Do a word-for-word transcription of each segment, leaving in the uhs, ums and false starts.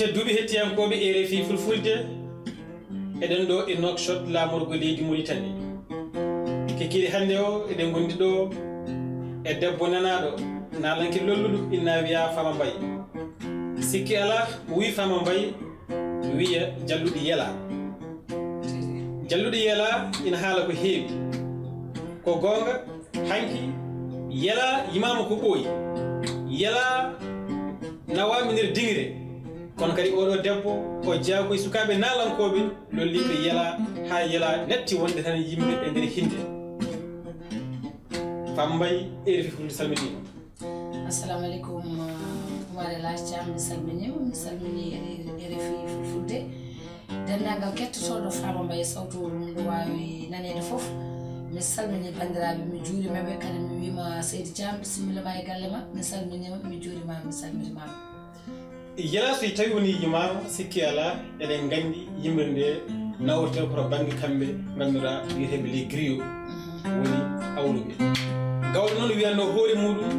Tedduɓe hettiyankooɓe R F I Fulfulde, eɗen ɗo e Nouakchott, laamorgo leydi Mauritanie. Kikiiɗe hannde o, eɗen ngondi ɗo e debbo nanaaɗo, naalanke lolluɗo, ina wiya Fama Mbaye. Sikki alaa, o wi Fama Mbaye, wiya Jalluɗi Yela. Jalluɗi Yela ina haala ko heewi. Ko goonga, hanki Yela yimaama ko ɓooyi. Yela nawaama nder diŋre. Kono kadi oɗo debbo, o jeyaa ko e sukaaɓe naalankooɓe, lolliiɓe Yela, haa Yela natti wonde tan yimɓe e nder hinnde. Fama Mbaye, R F I Fulfulde salminiima. Assalamu aleykum, uh, Oumar El Hadj Thiam, mi salminiima, mi salmini R F I Fulfulde. Denndaangal kettotooɗo Fama Mbaye, sawto mum no waawi naneede fof. Mi salmini banndiraaɓe, mi juurima ɓe, kadi mi wiima Seydi Thiam, bisimilla ma e galle ma. Mi salminiima, mi juurima, mi salminiima. Yela, so tawi woni yimaama, sikki alaa, eɗen nganndi yimre nde nawrete ko to bannge kamɓe ngannduɗaa wiyeteeɓe les griots, woni awluɓe. Gawlo noon wiyanno hoore muɗum,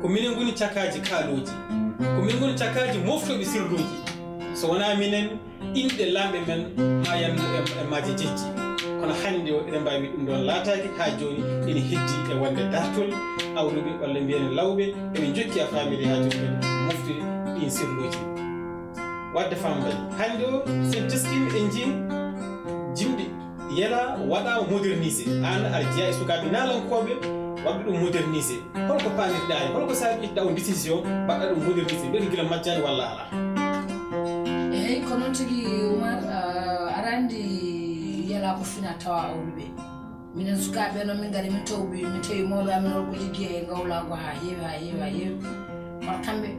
ko minen ngoni cakaaji kaalooji, ko min ngoni cakaaji moftooɓe sirluuji. So wonaa minen, inɗe laamɓe men haa yanndo e, e maaje jejji. Kono hannde o, eɗen mbaawi wiide ɗum ɗoon laataaki, haa jooni ene heddi e wonde dartol awluɓe walla mbiyen lawɓe, eɓe njokki e faamde haa jooni kadi moftude ɗiin sirluuji. Waɗde Fama Mbaye, hannde o, so en teskiima, en njii jimɗi Yela waɗaama modernisé. Aan aɗa jeyaa e sukaaɓe naalankooɓe waɗɓe ɗum modernisé. Holko paamirɗaa heen? Holko saabi itta on décision mbaɗɗa ɗum modernisé? Mbeɗa gila majjaani walla alaa? Eey, ko noon tigi, Oumar, ah, aɗa anndi Yela ko fina tawa awluɓe. Minen sukaaɓe noon, min ngari, min tawi, min tawi mawɓe amen o ko liggiya e ngawlaagu haa heewi, haa heewi, haa heewi. Kono kamɓe,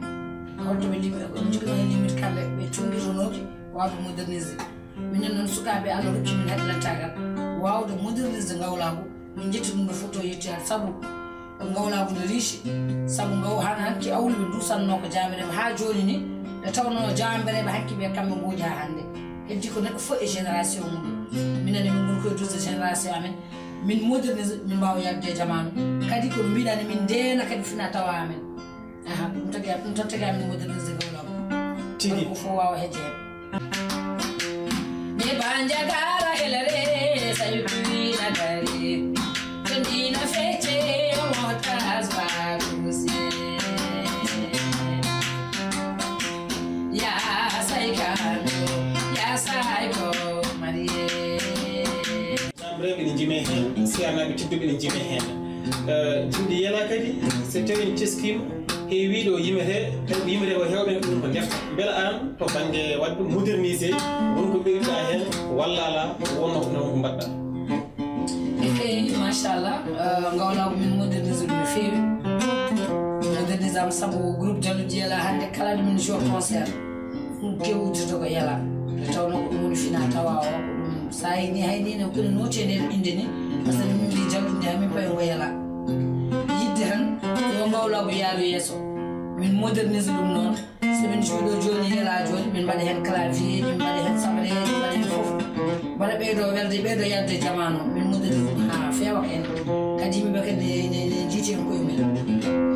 holto ɓe limi-, ɓe njogino heen limite kamɓe, ɓe cunngitonooki waawde modernisé. Minen noon sukaaɓe, Allah rokki min hakkilantaagal waawde modernisé ngawlaagu. Min njetti ɗum no foti o yettoyaade, sabu ko ngawlaagu no riche, sabu ngaw-, han-, hanki awluɓe ndusanno ko jaambereeɓe haa jooni ni, nde tawnoo jaambereeɓe hanki ɓe kamɓe ngoodi haa hannde. Heddi ko neɗɗo fof e génération mum. Minen ne min ngoni koye douze génération amen. Min modernise, min mbaawa yahde e jamaanu. Kadi ko no mbiɗa ni, min ndeena kadi fina tawa amen. Aha, ɗum tagi, ɗum tan tagi amin modernisé ngawlaagu. Tigi. Ko fof waawa hedde heen. Ne banjagara helere, sayu kuina dari. Tondina fece, o motas barusi. Ya sai kano, ya sai ko marie. Jaamreeɓe ene njime heen, siyanaaɓe tedduɓe ene njime heen. Eh, jimɗi Yela kadi, so tawi en teskiima, heewii ɗo yimete, tawi ko yimete ko heewɓe ɗum ko ndefta. Mbela aan to bannge waɗde modernisé, won ko ɓeyduɗaa heen, walla alaa, wonno ko noon ko mbaɗɗaa? Eey, machallah, eh, ngawlaagu min modernisé ɗum no feewi. Modernisé am sabu groupe Jalluɗi Yela hannde kala ɗo min jour concert. Ɗum kewtirta ko Yela. Nde tawnoo ko ɗum woni fina tawa o, ko ɗum so a yini, hay ni ne, ko ene nooti e nder innde ni, par ce que min mbiyi Jalluɗi ndi, hay min pawi ko Yela. Yiɗde tan yo ngawlaagu yaaru yeeso. Min modernise ɗum noon. So min cuuɗo jooni Yela jooni, min mbaɗa heen clavier, min mbaɗa heen sabareeji, min mbaɗa heen fof. Mbaɗa ɓeydo welde, ɓeydo yalde jamaanu, min modernise ɗum haa feewa ko en. Kadi yimɓe ɓe kadi ne, ne, ne njiiti heen koye mumen.